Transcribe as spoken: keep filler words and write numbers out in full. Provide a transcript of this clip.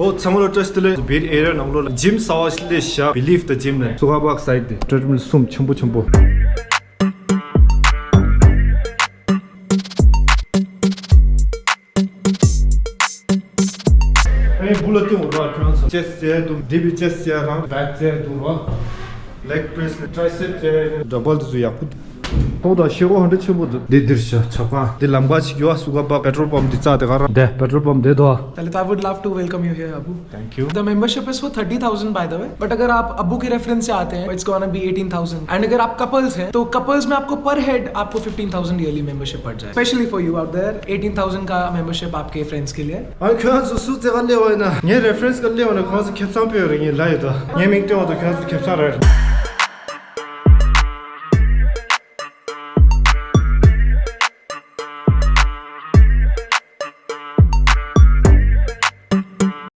ཨོ་ཚང་མ་ལ་བཀྲ་ཤིས་བདེ་ལེགས། བེད་ཨེ་རི་ཡ་ནང་ལོགས་ལ་ཇིམ་གསར་པ་ཞིག་སླེབས་ཤག Believe the Gym ནས། སུ་ག་པག་སའིཌ་དེ་ཊྲེཌ་མིལ་གསུམ་ཆེན་པོ་ཆེན་པོ། ཨེ་བུ་ལ་ཏི་འོ་ར་ཁྱོད་ཚོ་ཅེསཊ་རྩེ་འདུག་འདི་བི་ཅེསཊ་རྩེ་རང་བེག་རྩེ་འདུག་ར། ལེག་པྲེསི་ནས་ཊྲའི་སེབ་རྩེ་ནས་ཌམ་བེལ་དེ་ཚོ་ཡག་པོ་འདུག་ཐོག་དང་ཤེལ་སྒོ་ཧ་འདྲ་ཆེན་པོ་འདུག་འདི་འདིར་ཤ་ཆབ་ཁང་འདི་ལམ་ཁ་ཞིག་ཡོད། སུ་ག་པག་པེ་ཊྲོལ་པམ་འདི་རྩ་དེ་ག་རང་འདི་པེ་ཊྲོལ་པམ་འདི་དོ། Lalit, I would love to welcome you here, Abu. Thank you. The membership is for thirty thousand, by the way. But अगर आप अबू के रेफरेंस से आते हैं, it's gonna be eighteen thousand. And अगर आप कपल्स हैं, तो कपल्स में आपको पर हेड आपको fifteen thousand ईयरली मेंबरशिप पड़ जाए। Specially for you out there, eighteen thousand का मेंबरशिप आपके फ्रेंड्स के लिए। ཨ་ཁྱོད་ཚོ་སུ་རྩེ་ག་སླེབས་པ་ཡིན་ན། ངའི་རེ་ཕ་རེན་སི་ག་སླེབས་པ་ན་ཁོང་ཚོ་ཁེ་བཟང་སྤྲོད་རེད། ངས་ལབ་ཡོད་དོ། ངའི་མིང་སྟོན་འོ་དོ། ཁྱོད་ཚོ་ཁེ་བཟང་རེད།